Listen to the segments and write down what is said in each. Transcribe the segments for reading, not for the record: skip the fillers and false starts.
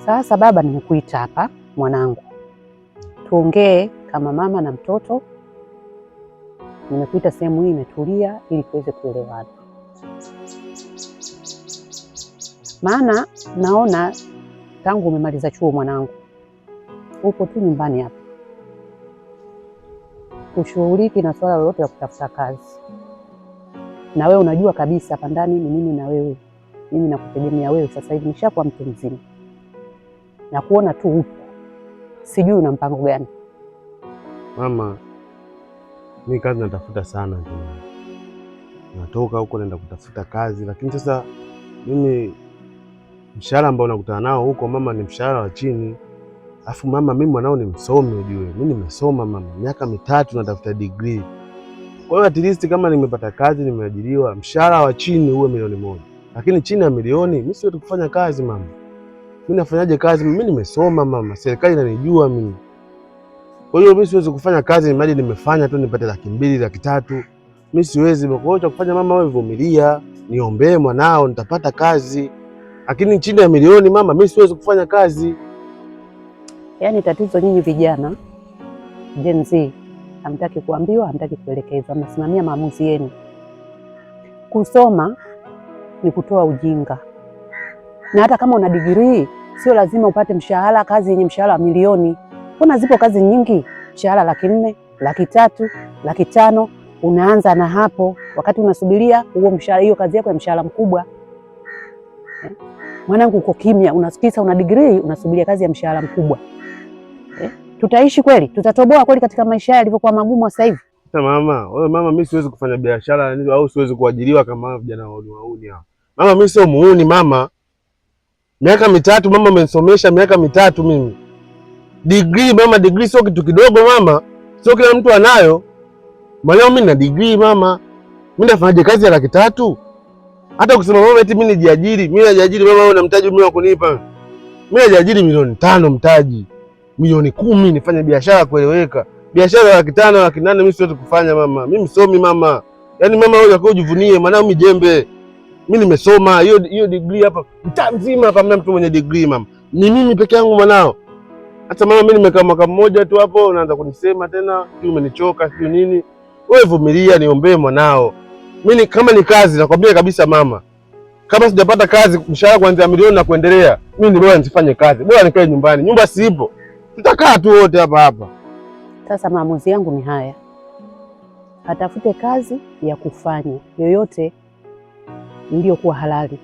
Sasa baba, nimekuita hapa mwanangu, tuongee kama mama na mtoto. Nimekuita sehemu hii imetulia, ili tuweze kuelewana, maana naona tangu umemaliza chuo mwanangu, upo tu nyumbani hapa, ushughuliki na swala lolote la kutafuta kazi, na wewe unajua kabisa hapa ndani ni mimi na wewe, mimi nakutegemea wewe. Sasa hivi nishakuwa mtu mzima na kuona tu upo, sijui una mpango gani? Mama, mi kazi natafuta sana tu, natoka huko naenda kutafuta kazi, lakini sasa mimi mshahara ambao nakutana nao huko mama ni mshahara wa chini. Alafu mama, mimi mwanao ni msomi ujue, mimi nimesoma mama, miaka 3 natafuta degree. Kwa hiyo at least kama nimepata kazi, nimeajiriwa, mshahara wa chini uwe 1 milioni, lakini chini ya milioni mimi siwezi kufanya kazi mama. Mimi nafanyaje kazi? Mimi nimesoma mama, serikali inanijua mimi. Kwa hiyo mimi siwezi kufanya kazi mradi nimefanya tu nipate 200,000 300,000. Mimi siwezi. Kwa hiyo cha kufanya mama, wewe vumilia, niombee mwanao nitapata kazi. Lakini chini ya milioni mama, mimi siwezi kufanya kazi. Yaani tatizo nyinyi vijana Gen Z hamtaki kuambiwa, hamtaki kuelekezwa, mnasimamia maamuzi yenu. Kusoma ni kutoa ujinga, na hata kama una degree sio lazima upate mshahara, kazi yenye mshahara wa milioni. Mbona zipo kazi nyingi, mshahara 400,000, 300,000, 500,000. Unaanza na hapo, wakati unasubiria huo mshahara, hiyo kazi yako ya mshahara mkubwa. Eh? Mwanangu, uko kimya, unasikisa, una degree, unasubiria kazi ya mshahara mkubwa. Eh? Tutaishi kweli? Tutatoboa kweli katika maisha yalivyokuwa magumu sasa hivi? Sasa mama, wewe mama, mimi siwezi kufanya biashara au siwezi kuajiriwa kama vijana wauni hao. Mama, mimi sio muuni mama. Miaka 3 mama, umenisomesha miaka 3 mimi. Degree mama, degree sio kitu kidogo mama. Sio kila mtu anayo. Mwanao mimi na degree mama. Mimi nafanyaje kazi ya 300,000? Hata ukisema mama eti mimi nijiajiri, mimi najiajiri mama, wewe una mtaji mimi wa kunipa. Mimi najiajiri 5 milioni mtaji. 10 milioni nifanye biashara kueleweka. Biashara ya 500,000 800,000 mimi siwezi kufanya mama. Mimi msomi mama. Yaani mama wewe unataka ujivunie, mwanao mimi jembe. Mimi nimesoma hiyo hiyo degree hapa. Mtaa mzima hapa hamna mtu mwenye degree mama. Ni mimi peke yangu mwanao. Hata mama mimi nimekaa mwaka mmoja tu hapo unaanza kunisema tena, sijui umenichoka, sijui nini. Wewe vumilia, niombee mwanao. Mimi kama ni kazi nakwambia kabisa mama. Kama sijapata kazi mshahara kuanzia milioni na kuendelea, mimi ni bora nisifanye kazi. Bora nikae nyumbani. Nyumba sipo. Tutakaa tu wote hapa hapa. Sasa maamuzi yangu ni haya, atafute kazi ya kufanya yoyote iliyokuwa halali.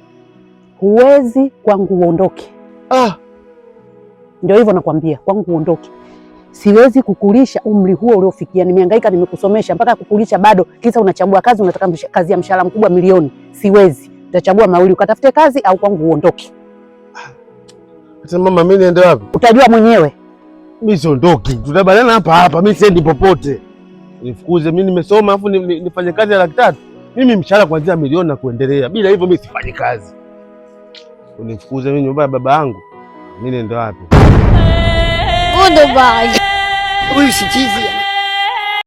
Huwezi kwangu uondoke. Ah, Ndio hivyo nakwambia, kwangu uondoke. Siwezi kukulisha umri huo uliofikia. Nimehangaika, nimekusomesha mpaka kukulisha bado, kisa unachagua kazi, unataka kazi ya mshahara mkubwa milioni. Siwezi. Utachagua mawili, ukatafute kazi au kwangu uondoke. Sasa mama, mimi niende wapi? Utajua mwenyewe. Mimi siondoki. Tutabaliana hapa hapa. Mimi siendi popote. Nifukuze mimi nimesoma afu nifanye kazi ya 300,000. Mimi mshahara kuanzia milioni na kuendelea. Bila hivyo mimi sifanyi kazi. Unifukuze mimi nyumba ya baba yangu. Mimi niende wapi? Goodbye. Huyu si chizi.